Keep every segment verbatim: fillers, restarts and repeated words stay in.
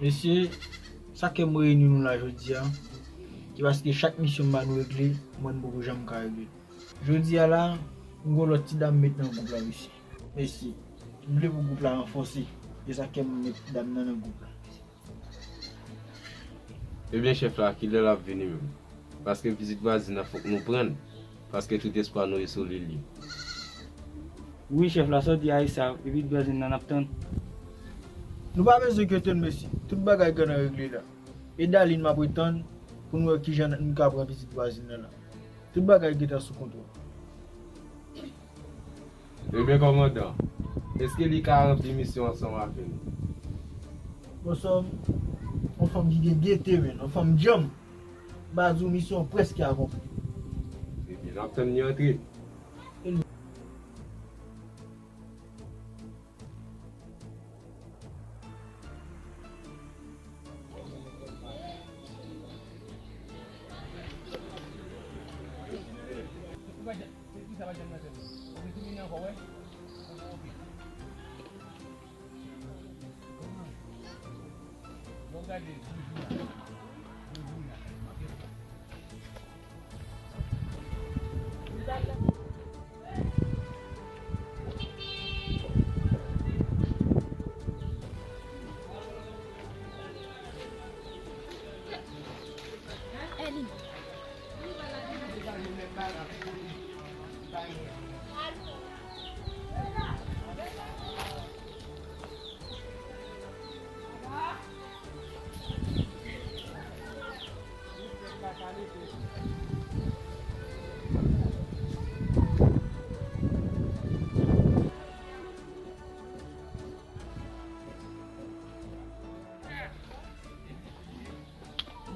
Mesye, sa k fè m reyini nou la jodi a, se paske chak misyon m ba nou regle, mwen m poko janm ka regle. Jodi a la, m gon lòt ti dam m met nan gwoup la, mesye. Mesye, m vle pou gwoup la ranfòse. Se sa k fè m met dam nan nan gwoup la. Ebyen, chèf la, kilè l ap vini menm? Paske pitit vwazin nan fòk nou pran l, paske tout espwa nou ye sou li, li. Wi, chèf la, sa w di a e sa, epi vwazin nan n ap tann. Nou pa bezwen enkyete n, mesye. Tout bagay gentan regle la. E Dalin m ap ret tann pou n wè kijan n ka pran pitit vwazin nan la. Tout bagay gentan sou kontwòl. Ebyen, kòmandan, èske li ka ranpli misyon ansanm avè nou? Bòs, yon fanm ki gen gete, menn, yon fanm djanm. M a di w, misyon an prèske akonpli. Ebyen, n ap tann li antre.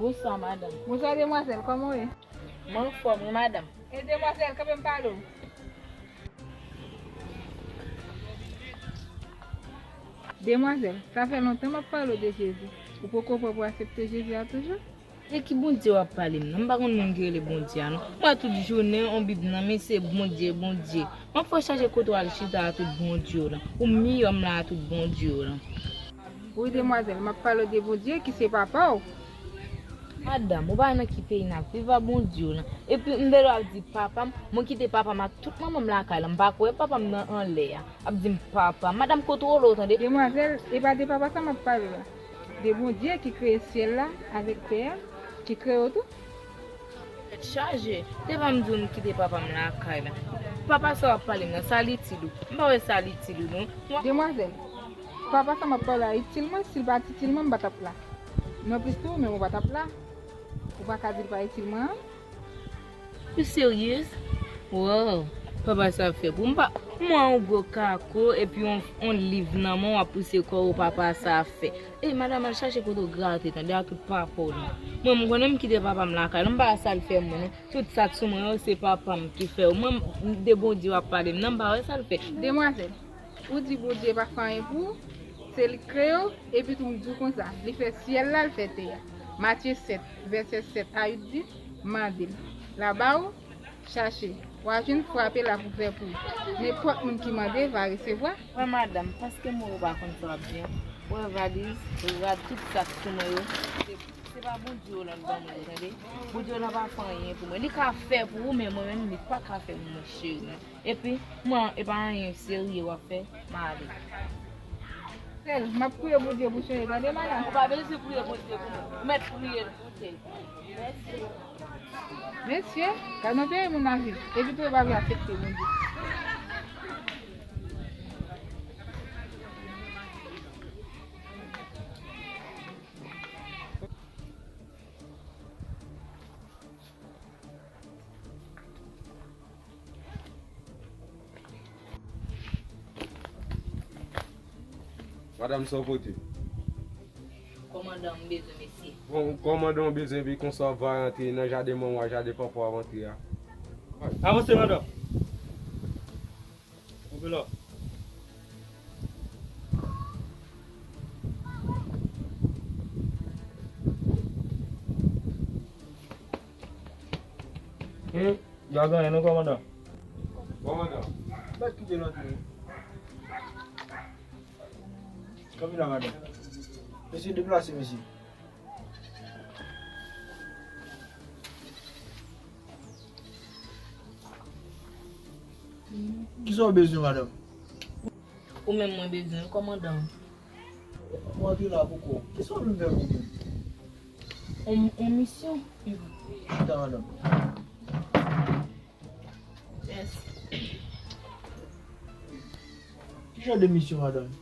Bonswa, madanm. Bonswa, demwazèl, kòman w ye? Mwen anfòm, wi, madanm. E demwazèl, kanpe m pale w. Demwazèl, sa fè lontan m ap pale w de Jezi. Ou poko prè pou aksepte Jezi a toujou? E ki Bondye w ap pale m nan? M pa konn moun ki rele Bondye a, non. M wè tout jounen, yon Bib nan men, se Bondye, Bondye. M ap fè w chache kote w al chita a tout Bondye w lan. Ou miyò m la a tout Bondye w lan. Wi, demwazèl, m ap pale w de Bondye ki se papa w. Madanm, ou pa wè nan ki peyi n ap viv a, Bondye w lan. Epi m vle w ap di papa m, mwen kite papa m ak tout manman m lakay la. M pa kwè papa m nan anlè a. Ap di m papa. Madanm, kontwole w, tande. Demwazèl, e pa de papa sa m ap pale w la. De Bondye ki kreye syèl la avèk tè a, ki kreye w tou. Tèt chaje. Te pa m di w m kite papa m lakay la. Papa sa w ap pale m nan, sa l itil ou? M pa wè sa l itil ou, non. Demwazèl, papa sa m ap pale a itil mwen, si l pa t itil mwen, m pa t ap la. Nonplis tou, ou menm ou pa t ap la. Ou pa ka di l pa itil mwen an. Ou seryez? Wow! Papa sa fè pou m pa. M wè yon gwo kako epi yon, yon liv nan men w, w ap pouse kò w, papa sa fè. Ey, madanm, al chache kote w grate, tande, a tout papa w lan. Mwen, m konnen m kite papa m lakay la, m pa wè sa l fè mwen, non. Tout sa k sou mwen yo, se papa m ki fè yo. Mwen, m, de Bondye w ap pale m nan, m pa wè sa l fè. Demwazèl, ou di Bondye pa fè anyen pou ou, se li k kreye w, epi tou m di w konsa, li fè syèl la, li fè tè a. Matye sèt, vèsè sèt a uit di, mande l, l a ba ou, chache, w a jwenn, frape, l ap ouvè pou ou. Nenpòt moun ki mande, va resevwa. Wè madanm, paske mwen ou pa konn sa w ap di an. Wè valiz, rad, tout sa k sou mwen yo, se, se pa Bondye w lan ban mwen yo, tande. Bondye w lan pa fè anyen pou mwen. Li ka fè pou ou, men mwen menm, li pa ka fè pou mwen, cheri. Epi, mwen, e pa anyen serye w ap fè, m ale. Sèl, m ap priye Bondye pou cheri, tande, madanm? Ou pa bezwen priye Bondye pou mwen. Ou mèt priye l pou tèt ou. Mèsi. Mesye, gad nan peyi moun ap viv. Epi tou yo pa vle aksepte Bondye. Madanm, sa w pote? Kòmandan, m bezwen, mesye. Bon, kòmandan w bezwen, epi konsa w ap vay antre nan jaden manman w a, jaden papa w ap antre a. Avanse, madanm. Kanpe la. Hum, pa gen anyen non, kòmandan. Kòmandan. Mèt kite l antre. Kanpe la, madanm. Mesye, deplase, mesye. Kisa w bezwen, madanm? Ou menm mwen bezwen, kòmandan. Ou antre la pou kò w. Kisa w vin fè vini? On, on misyon. Chita, madanm. Yes. Ki jan de misyon, madanm?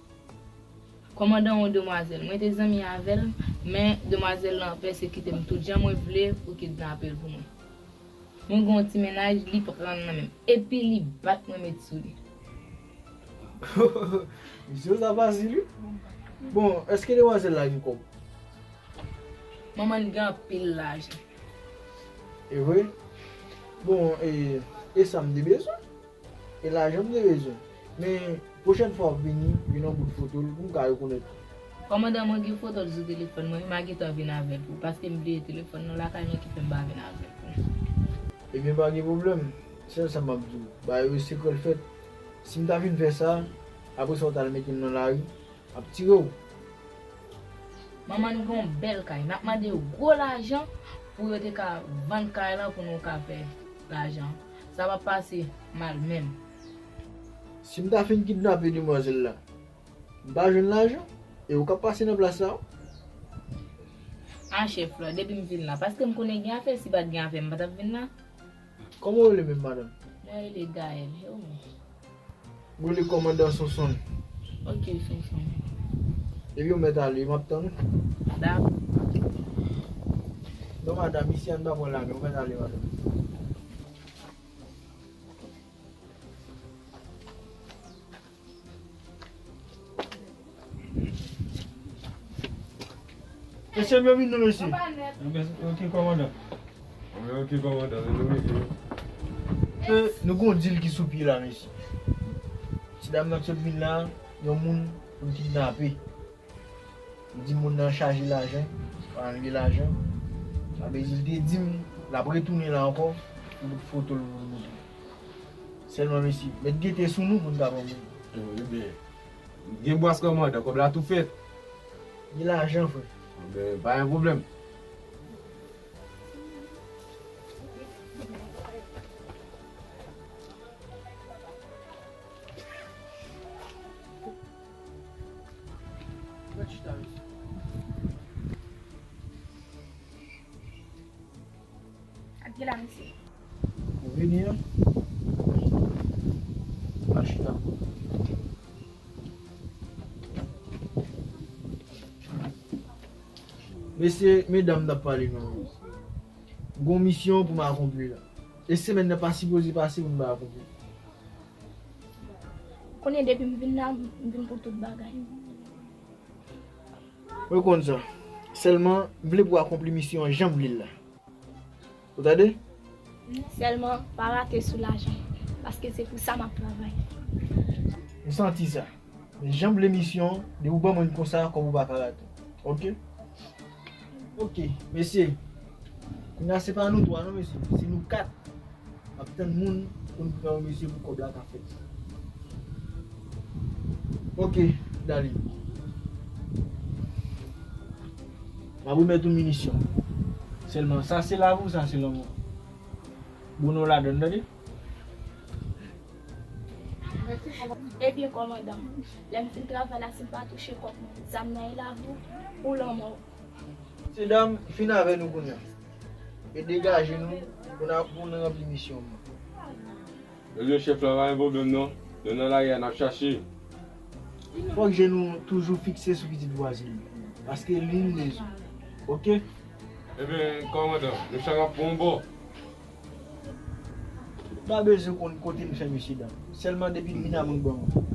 Kòmandan, yon demwazèl. Mwen te zanmi avè l, men demwazèl lan pèsekite m tout jan mwen vle pou kidnape l pou mwen. Mwen gen yon ti mennaj, li pran l nan men m. Epi li bat mwen met sou li. Misye, sa fasil, wi. Bon, èske demwazèl la gen kòb? Manman l gen anpil lajan. E vre? Bon, e, e sa m te bezwen. E lajan m te bezwen. Men, pwochèn fwa w ap vini, vin yon bout foto l pou m ka rekonèt ou. Kòmandan, mwen gen foto l sou telefòn mwen, wi, m a gentan vin avè l pou ou, paske m bliye telefòn nan lakay mwen ki fè m pa vin avè l pou ou. Ebyen, pa gen pwoblèm. Sèl sa m ap di w, bagay yo sekrè l fèt. Si m ta vin fè sa, apre sa w t al mete m nan lari, ap tire w. Manman n gen yon bèl kay. N ap mande yo gwo lajan pou yo te ka vann kay lan pou nou ka fè lajan. Sa p ap pase mal menm. Si m ta fin kidnape demwazèl la, m pa jwenn lajan, e ou k ap pase nan plas la, wi. A chèf la, depi m vin la, paske m konnen gen afè, si pa t gen afè, m pa t ap vin la. Kòman w rele menm, madanm? Mwen rele Gaël, e ou menm? Mwen rele kòmandan Sonson. Ok, Sonson. Epi w mèt ale, m ap tann ou. Dakò. Non, madanm, isi a n pa pran lame, w mèt ale, madanm. Mesye, byenvini, mesye. Ok, kòmandan. Wi, ok, kòmandan, men nou rive. E, nou gon dil ki sou pye la, mesye. Ti dam nan k sot vin la, yon moun pou l kidnape. Li di moun nan chaje lajan, pa anyen lajan. Sa vle di li te di m l ap retounen la ankò pou l foto l pou l montre. Sèlman, mesye, mèt gete sou nou pou n ka pran moun. Ebyen, gen bwaz kòmandan, kòb la tou fèt. Gen lajan, frè. Ebyen, pa gen pwoblèm. Ak ki la, mesye? Ou vini an? Al chita. Mesye, medam n ap pale nou. Gon misyon pou m akonpli la. E semèn nan pa sipoze pase pou m pa akonpli. Konnen depi m vin la, m vin pou tout bagay. Mwen konn sa. Sèlman, m vle pou w akonpli misyon an jan m vle l la. Ou tande? Sèlman, pa rate sou lajan, paske se pou sa m ap travay. M santi sa. Men jan m vle misyon an, depi w ban mwen l konsa, kòb ou pa ka rate. Ok? Ok, mesye. Kounye a se pa nou twa non, mesye. Se nou kat. M ap tann moun pou n pran yo, mesye, pou kòb la ka fèt. Ok, Dali. M ap remèt ou minisyon. Sèlman, sa se lavi w, sa se lanmò. Bon, nou ladann, tande? Ebyen, kòmandan, lè m fin travay la, si m pa touche kòb mwen, zam nan e lavi w ou lanmò w. Mesye dam, fin avè nou kounye a. E degaje nou pou n, pou n ranpli misyon nou. Ebyen, chèf la, pa gen pwoblèm non. Nou nan lari a, n ap chache. Fòk je nou toujou fikse sou pitit vwazen nou, paske li n bezwen. Ok? Ebyen, kòmandan, nou chak ap pran yon bò. M pa bezwen konn kote m fè, mesye dam. Sèlman depi m vin a moun ban mwen.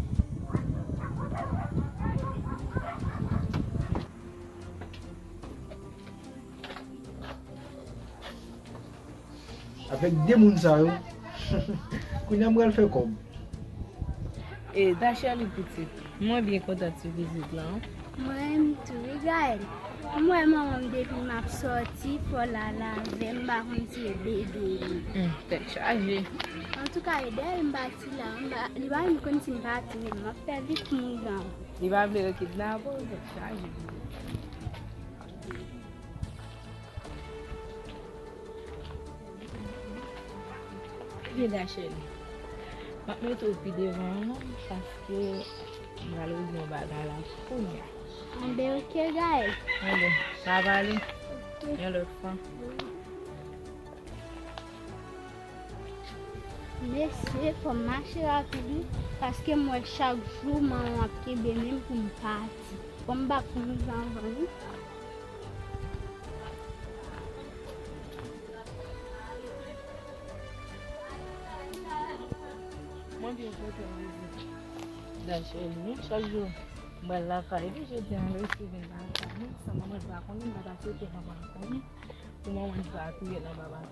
Avèk de moun sa yo, kounye a m pral fè kòb. E, Dachèli pitit, mwen byen kontan ti vizit lan. Mwen menm tou, wi, Gaël. M wè manman m depi m ap sòti, fò l al avè m, m pa konn si e bebe li. Hmm, tèt chaje. Antouka, e dèyè m pati la, m pa, li pa menm konn si m pati menm, m ap fè vit moun gran. Li pa vle yo kidnape w, tèt chaje. Dachèli, m ap mete w pi devan an non, paske m pral regle yon bagay la kounye a. Anben, oke, Gaëlle. Anben, n a pale yon lòt fwa. Mesye, fò m mache rapid wi, paske m wè chak jou manman ap kenbe men m pou m pati. Fò m bat pou m rive anvan wi. Mwen byen kontan, Dachèli, wi, chak jou m pral lakay, epi jodi a m resi vin lakay, wi, san manman pa konnen, m pa ta swete manman konnen, pou manman pa touye nan baba.